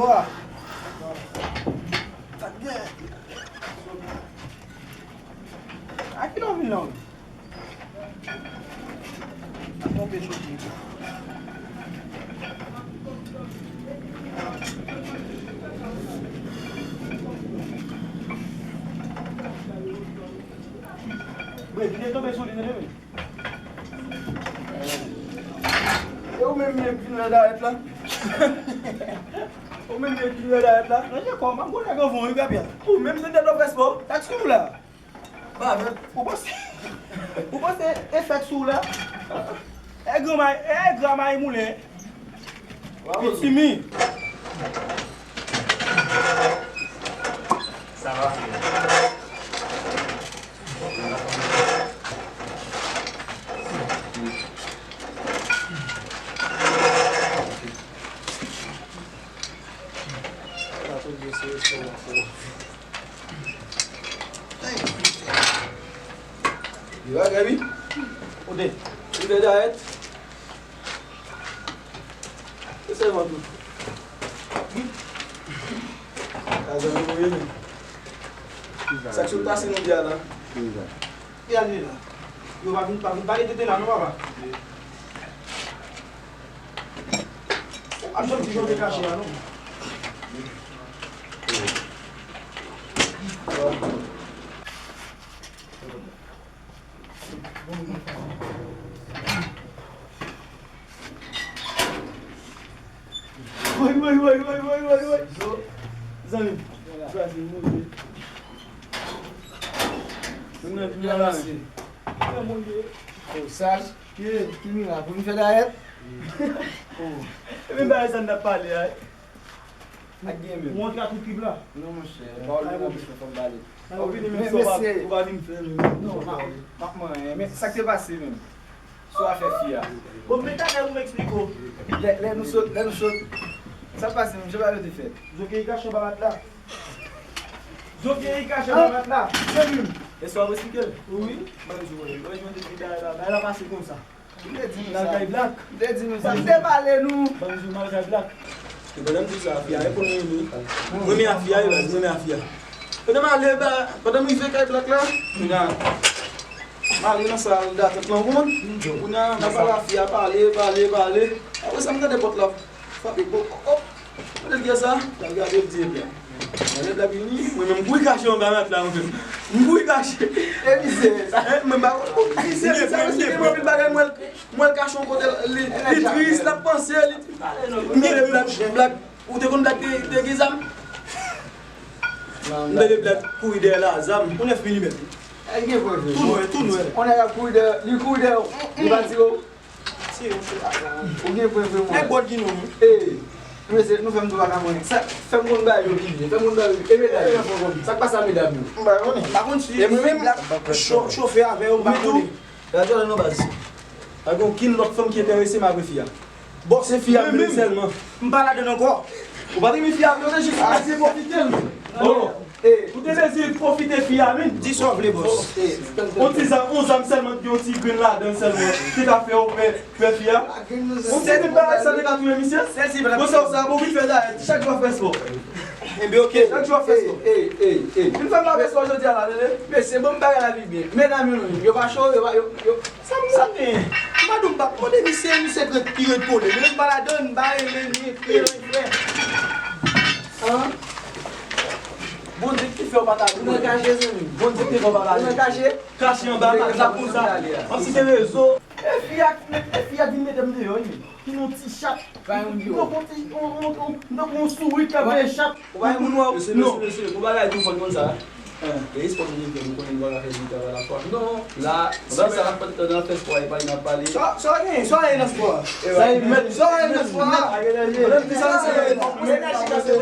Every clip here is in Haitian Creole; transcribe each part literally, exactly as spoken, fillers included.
Wa. Sa k gen? A kilè w vin la, wi? A tonbe sou pye. Wi, li te tonbe sou li, tande, wi. E ou menm, menm ki vin nan darèt la? Ou menm, menm ki vin nan darèt la? Ranje kò w, m ap gwo nèg anvan w, wi, Papya. Ou menm, se tèt w ap fè spò. Sa k sou ou la? Ba vèt. Ou panse, ou panse efèk sou ou la? E gran may, e gran may moulen. Pitimi. Sa va, frè. Yo bagay wi. Ou de. Ou de dayèt. Se sèlman tou. Sa zanmi mwen ye men. Sa k sot pase nan bya la? Ki al ye la? Yo pa vin, pa vin pale tete la non, papa. Ap janm di jan w te kache a non. Woy, woy, woy. Zanmi m, chwazi mouri. Moun nan vin la, mesye. Kòman w ye? Oh, saj. Ye. Ki mirak, ou vin fè dayèt? Oh. E menm bagay sa n ap pale a. Ak gen menm. Ou antre ak ou trip la? Non, monchè. Pawòl de mwen, monchè, fò m pale. Ou vini menm sa, ou pa, ou pa vin fè menm. Non, m ap, m ap manyen. Men sa k te pase menm? Sou afè fi a. Bon, men talè pou m eksplike w. Lè, lè nou sot, lè nou sot. Sa k pase menm? Jan bagay yo te fèt. Zokeyi kache anba matla. Zokeyi kache anba matla. Se li menm. E sa w eksplike l? Wi. Ban m di w, ban m di w, te di bagay la, bagay la pase konsa. M te di nou sa. L al kay Black. M te di nou sa. M te pale nou. Ban m di w, m al kay Black. E pandan m di w sa, fi a reponn mwen wi. M renmen a fi a wi, baz, m renmen a fi a. Pandan m ale, ba, pandan m rive kay Black la, kounye a, m ale nan sal datant lan, ou konprann? Kounye a, m ap pale a fi a, pale, pale, pale. Apre sa, m tande pòt la frape, pòp, pòp, pòp. Kote l gen sa? L ap gade, l di, ebyen. Mwen, lè Black vini, mwen menm, m kouri kache anba matla, mwen menm. M kouri kache. E mizè. Mwen pa konn mizè, mizè, mwen anpil bagay, mwen, mwen kache yon kote, li, li tris, l ap panse, li, m gade Black, Black, ou te konn Black te, te gen zam? M tande Black kouri dèyè l a zam. Yon nèf milimèt. Tou nwè, tou nwè. Yon nèg ap kouri dèyè, li kouri dèyè w, li pa tire w. Ou gen pwen vre mwen. Nèg bòt ki non. E, mesye, nou fè m tou pa ka mwen. Sa, fè m konn bagay yo ki byen. Fè m konn bagay yo. E medam yo. Sa k pase a medam yo? M pa konnen. Pa konn si. E mwen menm, cho-, chofe avè yo, m pa konnen. Radyo la non baz. Pa gen okenn lòt fanm ki enterese m apre fi a. Bon, se fi a m vle sèlman. M pa ladann ankò. Ou pa t renmen fi a vre, ou te jis dezire pwofite l. Oh. Ou te dezire pwofite fi a, men. Di sa w vle, bòs. On ti zam, on zam sèlman, ki gen yon ti grenn ladan l sèlman, ki ka fè w pè, pè fi a. On ti grenn bagay sa te ka touye misye. Bon, sa, sa, bon, vin fè dayèt, chak jou w ap fè spò. Enben, oke. Chak jou w ap fè spò. Vin fè m pa fè spò jodi a la, tande. Mesye, bon, bagay la pi byen. Medam yo, yo pa cho, yo pa, yo, yo, Sa m konnen. M pa di w m p ap mande misye, misye k ret, ki ret kole. Mwen m pa ladann, m pa renmen li, frè, frè. An? Bondye ki te fè w pa ta vle. Ou nan kache, zanmi m. Bondye ki te fè w pa ta vle. Ou nan kache? Kache anba matla konsa. M ap site rezo. E fi a, e fi a vin mete m deyò, wi. Ki yon ti chat. Pa yon yo. M tankou yon ti, yon, yon, yon, m tankou yon sourit k ap veye chat. Ou pa yon moun wè. Mesye, mesye, mesye, gon bagay tou fò n konn sa. E espò nou vin fè, nou konnen nou pa ka fè de travay la fwa. Non. La, si sa n ap pran tan nan fè spò a, e pale n ap pale. Sa, sa gen, sa gen nan spò a. Sa gen nan spò a. Pandan m di sa, se enerji k ap depanse.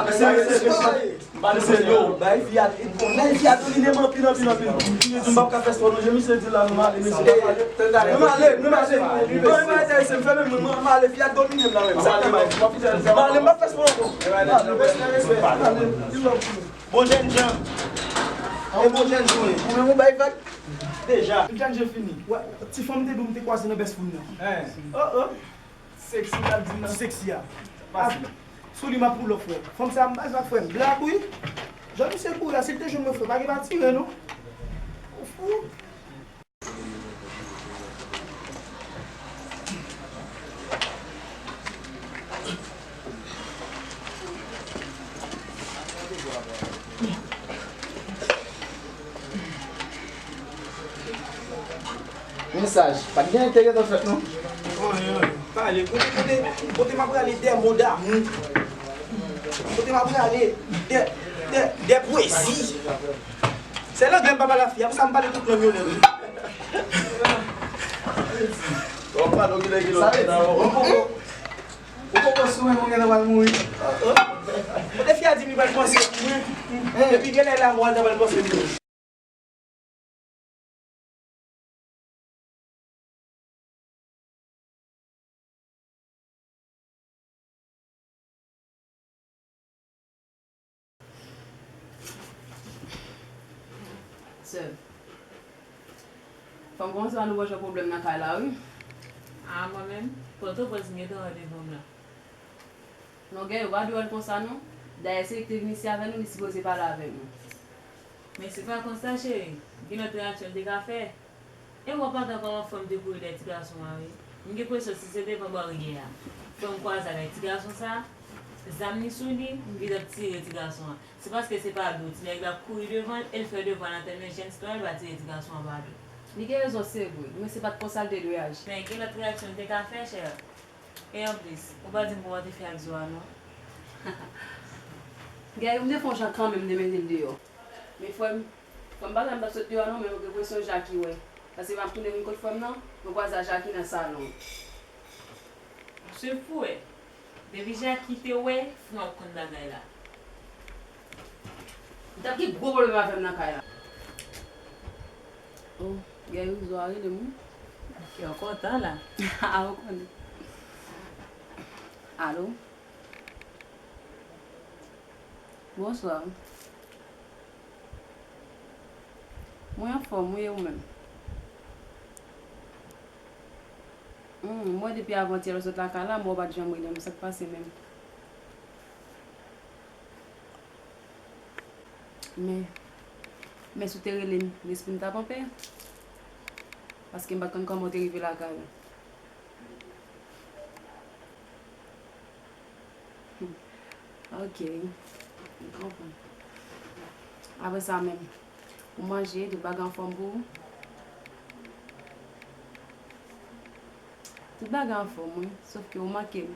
Mesye, mesye, mesye. Mesye, yo, bay fi a, bay fi a domine m anpil, anpil, anpil. Misye di m p ap ka fè spò non, jan misye di la, nou male, mesye. Nou male, nou male. Mwen, mwen, mwen, mwen, male, fi a domine m la menm. Sa fè mal. Male, m p ap fè spò ankò. Male, respè, respè. Male, you love you. Bon jèn jan. E bon jèn jan. Ou menm ou bay vag. Deja. Jèn jan fini. Wè, ti fanm te di w m te kwaze nan bèsvoun nan. Oh, oh. Sexy, l ap di m ti sexy a. Pase. Sou li m ap woule, frè. Fanm sa m baz la, frè m, blag wi. Jan misye kouri a, si l te jwenn mwen, frè, pa gen pa tire non. Ou fou? Mesaj, pa t gen enterè nan fèt non. Anyen, anyen. Pale, kote, kote, kote m ap rale des mots d'amour. Kote m ap rale des, des, des poésies. Se langlè m pa pale a fi a, pou sa m pale tout lang yo menm. W ap pale w genlè gen lòt. Sa vle di, ou poko, ou poko sou mwen, mwen genlè pral mouri. Kote fi a di m li pral panse mwen, epi genlè la mò a pral panse mwen. Sè, fanm kòmanse ba nou bon jan pwoblèm nan kay la wi. A, mwen menm, Pòtoprens m gentan wè devan m la. Non, Gèyou, pa dwe wè l konsa non. Dayè se li ki te vin isi avè nou, li sipoze pale avè nou. Men se pa konsa, cheri. Gen lòt reyaksyon l te ka fè. E w ap atann kòman frè m te kouri dèyè ti gason an, wi. M gen enpresyon si se devan baryè a frè m kwaze avèk ti gason sa, zam li sou li, li t ap tire ti gason an. Se paske se pa dwòl, ti nèg la kouri devan l e l fè devan l atè, men James Tourelle pa tire ti gason an pa dwòl. Li gen rezon, se vre, men se pa t konsa l te dwe aji. Men gen lòt reyaksyon l te ka fè, chè. E anplis, ou pa di m kòman w te fè ak zo a non. Gèyou, m te fè yon jan kanmenm, m te mete l deyò. Men frè m, frè m pa t ap sot deyò non, men m gen enpresyon Jackie wè. Paske m ap tounen vin kot frè m nan, mwen kwaze a Jackie nan salon. Se fou, wi. Depi Jackie te wè, frè m ap konn bagay la. Li t ap gen gwo pwoblèm avè m nan kay la. Oh, Gèyou, zo a rele m wi. Kè w kontan la. A, ou konnen. Alo? Bonswa. Mwen anfòm, wi, e ou menm? Hmm, m wè depi avantyè lè w sot lakay la, men w pa t janm rele m, sa k pase menm? Men, men si w te rele m, lespri m t ap anpè. Paske m pa t konn kòman w te rive lakay la. Hmm. Ok. M konprann. Apre sa menm, ou manje, tout bagay anfòm pou ou? Tout bagay anfòm, wi. Sof ke ou manke m.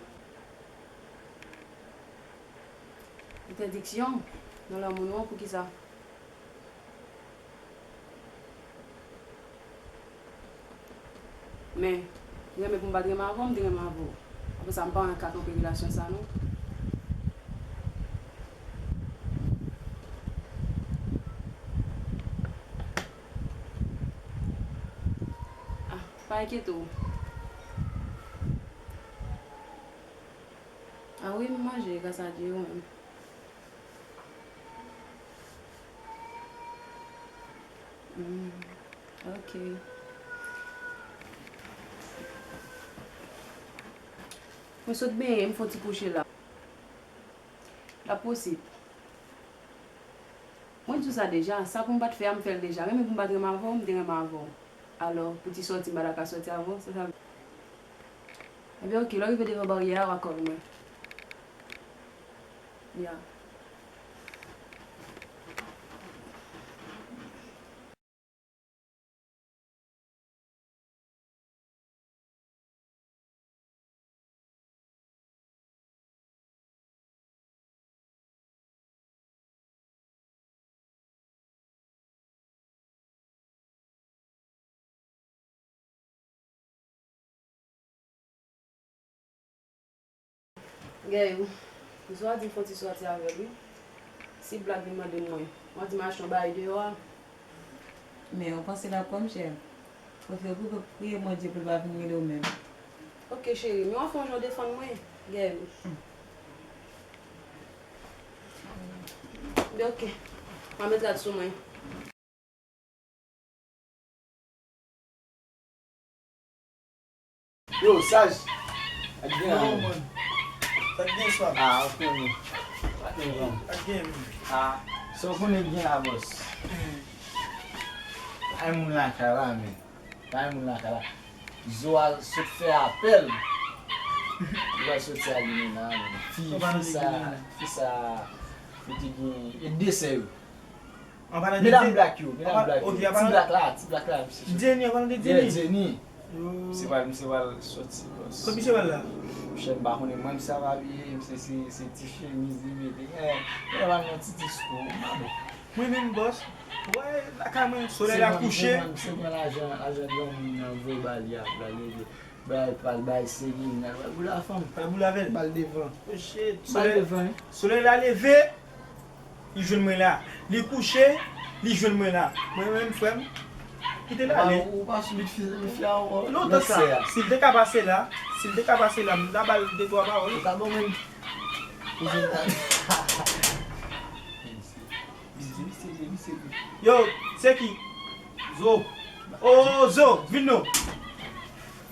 Entèdiksyon nan lanmou nou an, poukisa? Men, renmen pou m pa t renmen avè w, m te renmen avè w. Apre sa, m pa wè ka kanpe relasyon sa non. Ah, pa enkyete w. Ah wi, m manje, gras a Dye, ou menm? Hmm, ok. Mwen sot benyen, m fè yon ti kouche la. L ap posib. Mwen di w sa deja, sa pou m pa t fè a, m fè l deja. Renmen pou m pa t renmen avè w, m te renmen avè w. Alò, pou ti sòti, m pa ta ka sòti avè w, se sa. Ebyen, ok, lè w rive devan baryè a, w a call mwen. Ya. Gèyou, zo a di m fè yon ti sòti avè l wi. Si Black vin mande mwen, w a di m achte yon bagay deyò a. Men ou panse l ap kwè m, chè? Prefere pou priye Bondye pou l pa vin rele w menm. Ok, cheri, men w ap fè yon jan w defann mwen, Gèyou. Ebyen, ok. M a met rad sou mwen. Yo, Saj. Ak gen non, man. Sa k gen swa? Ah, ou konnen. Patnè, bon. Sa k gen? Ah, sa w konnen k gen la, bòs. Ay moun lakay la, men. Kay moun lakay la. Zo a sot fè apèl. Li pral soti ak Limena, men. Fi, fi sa, fi sa, li te gen, e de sè yo. Medam blak yo, medam blak yo. Ti blak la, ti blak la, misye soti. Jenny, an palan de Jenny. Yeah, Jenny. Misye pral, misye pral soti, bòs. Kot misye pral la? Monchè, m pa konnen, mwen, misye ap abiye, misye se, se ti chemiz li mete. Eh, li pral nan ti diskou, m pa bon. Mwen menm, bòs, wè, lakay mwen, solèy la kouche. Se pran, se pran lajan, lajan granmoun nan voye ba li a, pou l al regle. Bay, pral bay seri, l pral boule avè m. Pral boule avè l. Bal devan. Oh shit. Bal devan, wi. Solèy la leve, li jwenn mwen la. Li kouche, li jwenn mwen la. Mwen menm, frè m, kite l ale. Ou pa sou bit fi, fi a ankò. Non, tan sa, si l te ka pase la, si l te ka pase la, m ta ba l de twa pawòl. Ou ka ban mwen. Yo, se ki? Zo. Oh, Zo, vin non.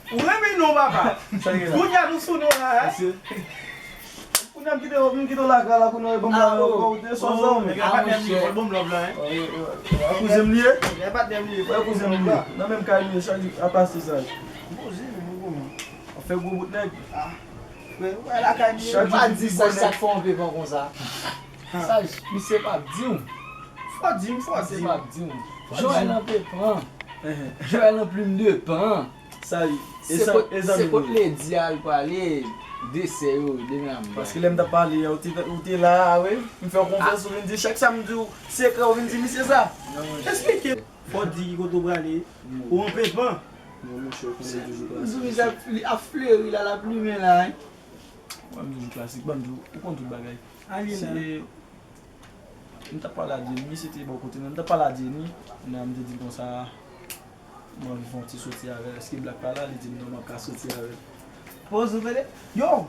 Ou renmen non, papa. Sa gen la? Kounye a nou sou non la, hein? Kounye a m kite, m kite w lakay la, kounye a ban m la, ou te sou zòn. Nèg la patnè m li, fò l ban m love la, hein? Kouzen m li ye? Nèg la patnè m li ye. Wè kouzen m li ye. Nan menm kay li ye, chak jou a pase sa. Kouzen m, kouzen m. Ap fè gwo bout nèg. Frè, ou wè lakay m ye. Chak jou pa di sa, sa k fè w anpe pran konsa. Sa, misye p ap di w. Fò di m, fò di m. Misye p ap di w. Joel anpe pran. Joel an plim de pan. Sa, e sa, e zanmi nou. Se kot Lady a l prale, de sè yo, de medam. Paske lè m t ap pale a, ou te, ou te la a, wi. M fè w konfyans, ou vin di, chak sa m di w, sekrè, ou vin di misye sa. Eksplike. Fò di ki kote w prale. Ou anpe pan. Non, monchè, ou konnen toujou klase. Li ap fleri la, l ap limen la, hein. Mwen, m toujou klasik, ban m di w, ou konn tout bagay. Se, m t ap pale a Jenny, misye te bò kote mwen, m t ap pale a Jenny, men m te di l konsa, mwen anvi fè yon ti soti avè l, èske Black pa la? Li di m non, m ap ka soti avè l. Poze w tande? Yo!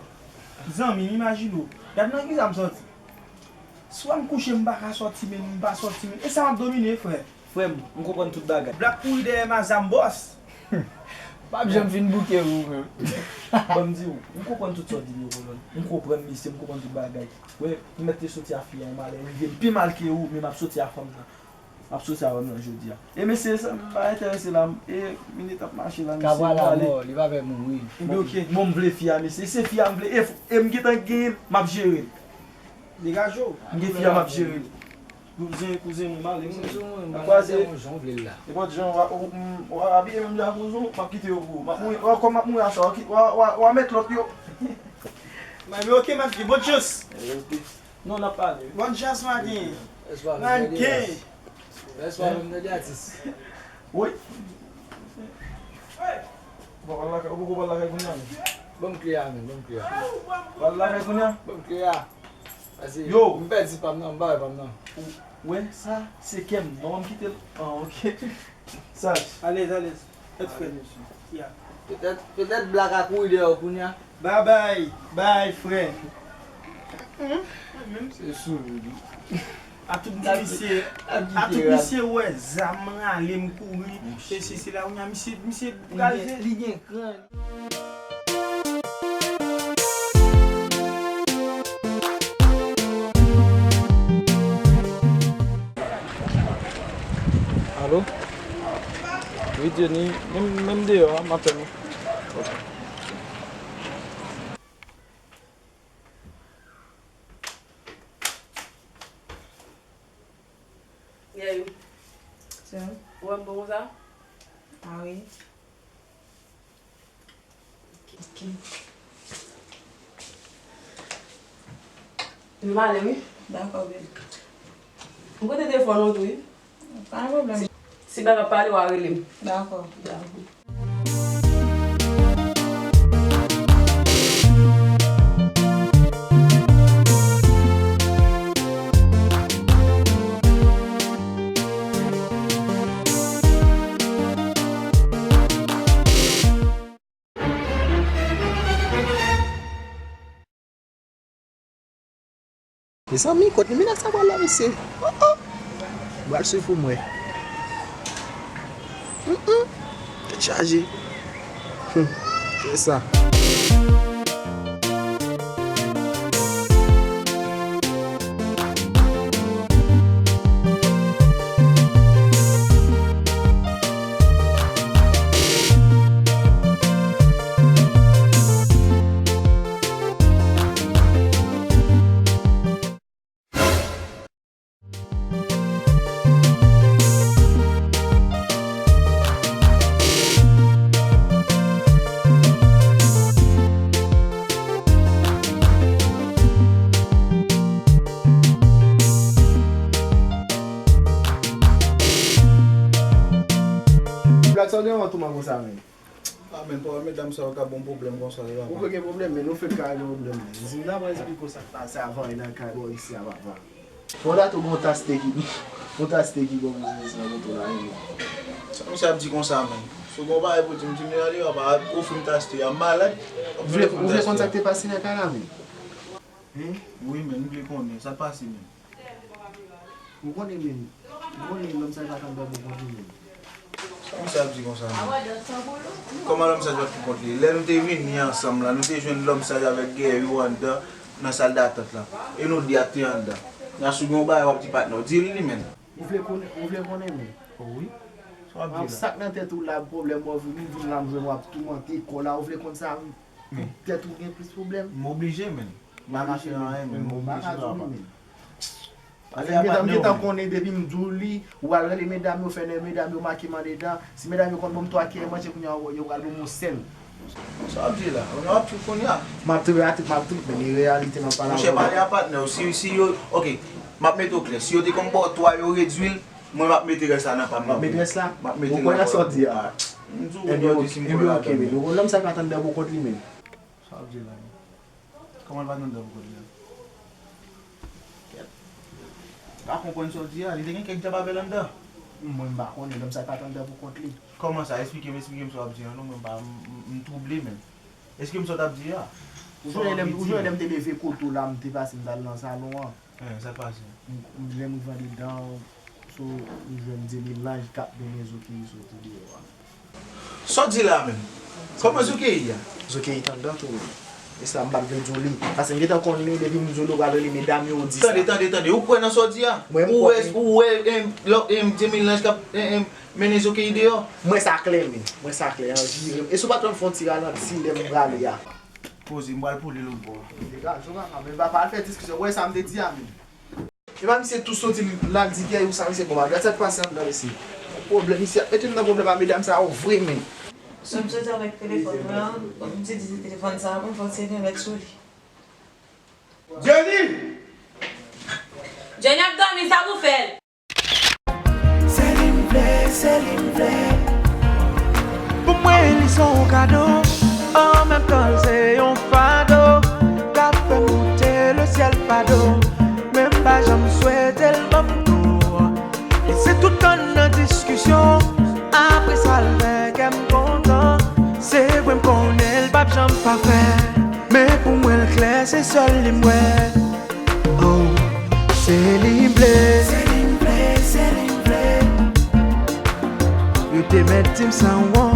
Zanmi m, imajine w, gad nan kisa m sòti. Swa m kouche, m pa ka sòti, men m pa sòti, men. E sa m ap domine, frè. Frè m, m konprann tout bagay. Black kouri dèyè m a zam, bòs. M p ap janm fin bouke ou, menm. Ban m di w, m konprann tout sa w di m yo, kolòn. M konprann misye, m konprann tout bagay. Wè, m mèt te soti a fi a yon malè, rive m pi mal ke ou, men m ap soti a fanm nan. M ap soti a fanm nan jodi a. E mesye, sa m pa enterese la, e minit ap mache la, mesye, m ale. Li pa fè mouri. Bon, m vle fi a, mesye. Se fi a m vle, e, e m gentan genyen l, m ap jere l. Degaje w. M gen fi a m ap jere l. Kouzen, kouzen mwen, m ale, mwen. N a kwaze. Nenpòt jan w a, w a abiye menm jan ak kouzen w, m ap kite yo pou ou. M ap mouri, w a, kòm m ap mouri aswè, w a, w a, w a mèt lòt yo. Mami, ok, mami, bonne chance. Non, n ap pale. Bonne chance, Mami. Mami. Wi. Bon, al lakay, ou poko pral lakay kounye a, men. Ban m kle a, men, ban m kle a. Pral lakay kounye a? Ban m kle a. Pase yo, m pèdi pa m nan, m pa wè pa m nan. Ou wè sa, se kè m. Bon, m kite l. Ah, ok. Saj. Alèz, alèz. Tèt frèt. Ya. Petèt, petèt Black a kouri dèyè w kounye a. Babay, bay, frè. Se sou li. A tout misye, a tout misye wè zam rale m kouri. Se, se, se la kounye a misye, misye pral fè. Li gen kran. Alo? Wi, Jenny, menm, menm deyò a, m ap tann ou. Ok. Yay. Sa? Ou wè m bon konsa? Ah wi. Ok. Nou ale, wi. Dakò, babe. M pote telefòn ou tou, wi. Pa gen pwoblèm. Si, si Black ap pale, w a rele m. Dakò. Dakò. Mezanmi, kot limenad sa pral la, mesye? Oh, oh. Pral swiv pou m wè. Hum, hum. Tèt chaje. Hum. Se sa. Kòman tou man konsa menm? Ah, men pawòl medam sa yo ka bon pwoblèm konsa, yo. Ou pa gen pwoblèm, men nou fèk ka gen pwoblèm, men. Si m ta pral esplike w sa k pase avan, e nan kay bò isi a, papa. Fò w ta tou gon tas te ki, gon tas te ki gon biznis nan moto la, wi, men. Sa misye ap di konsa, men? Si w gon bagay pou di m, di m, ale, w ap ofri m tas te a, m malad. Ou vle, ou vle konn sa k te pase nan kay la, men? Hein? Wi, men, m vle konnen. Sa k pase, men? Ou konnen menm, ou konnen lòm sa yo pa tann bò pou kont li menm. Sa misye ap di konsa menm? Kòman lòm sa yo pa pou kont li? Lè nou te vini ansanm la, nou te jwenn lòm sa yo avèk gè yo anndan nan sal datant la. E nou de a k te anndan. Nan sou gen yon bagay w ap di patnè w, di l li menm. Ou vle konnen, ou vle konnen menm? Wi. Sa w ap di la? Sa k nan tèt ou la, pwoblèm w vini, vin la m jwenn w ap toumante kò la, ou vle konn sa menm? Tèt ou gen plis pwoblèm? M oblije menm. M pa ka fè anyen menm, m oblije papa. Paske m gentan, m gentan konnen depi m di w li, ou al rele medam yo, fè nèg medam yo make m andedan. Si medam yo konn ban m twa kiyè manje, kounye a yo pral ban m yon sèl. Sa w ap di la? Ou nan w ap trip kounye a? M ap trip, m ap trip, men e reyalite m ap pale avè w. Monchè, pale a patnè w. Si, si yo, oke, m ap mete w klè. Si yo te konn ba w twa, yo redwi l, mwen m ap mete rès la nan pa m. M ap mete rès la? M ap mete l nan pa m. Ou kwè nan sa w di a? M di w, yo di si m kwè ladan l. Ebyen, oke, men. Ou konn lòm sa pa tann bò pou kont li menm. Sa w ap di la menm? Kòman l pa tann bò pou kont li a? Kèt. M pa konprann sa w di a. Li te gen kèk djab avè l anndan. Mwen, m pa konnen. Lòm sa pa tann bò pou kont li. Kòman sa? Esplike m, esplike m sa w ap di a non, mwen m pa, m, m, m twouble menm. Esplike m sa w t ap di a. Ou sonje lè m, ou sonje lè m te leve kote w la, m te pase, m t al nan salon an. Eh, sa k pase? M, m, lè m rive andedan, so, m jwenn Dye Melanj k ap mennen Zokeyi soti deyò a. Sa w di la menm? Kòman Zokeyi a? Zokeyi t anndan tou wi. E sa m pa t vle di w li. Paske m gentan konnen depi m di w li w pral rele medam yo, w di sa. Tande, tande, tande. Ou kwè nan sa w di a? Mwen, m kwè. Ou wè, ou wè, em, lò, em, Dye Melanj k ap, em, em, mennen Zokeyi deyò? Mwen sa klè, men. Mwen sa klè, an vire m. E si w pa t wè m fè yon ti ralanti lè m prale a? Poze, m pral poule lòt bò a. Degaje w papa, men papa al fè diskisyon. Ou wè sa m te di a menm? Epa misye tou soti l al di kè ou sa misye bon bagay. Gad sa k pase anndan mesye. Pwoblèm, misye ap mete m nan pwoblèm a medam sa yo vre men. Sou m soti avèk telefòn mwen an, m te di se telefòn sa a pou m fè yon ti remèt sou li. Jenny! Jenny ap dòmi, sa pou fè l? Se li m vle, se li m vle. Pou mwen, li se yon kado. An menm tan, l se yon fado. K ap fè m moute lesyèl fado. Men m pa janm swete l ban m tou. Li se tout tan nan diskisyon. Apre sa, l fè kè m kontan. Se vre, m konnen l p ap janm pafè. Men pou mwen, l klè, se sèl li m wè. Oh, se li m vle. Se li m vle, se li m vle. Yo te mèt di m sa w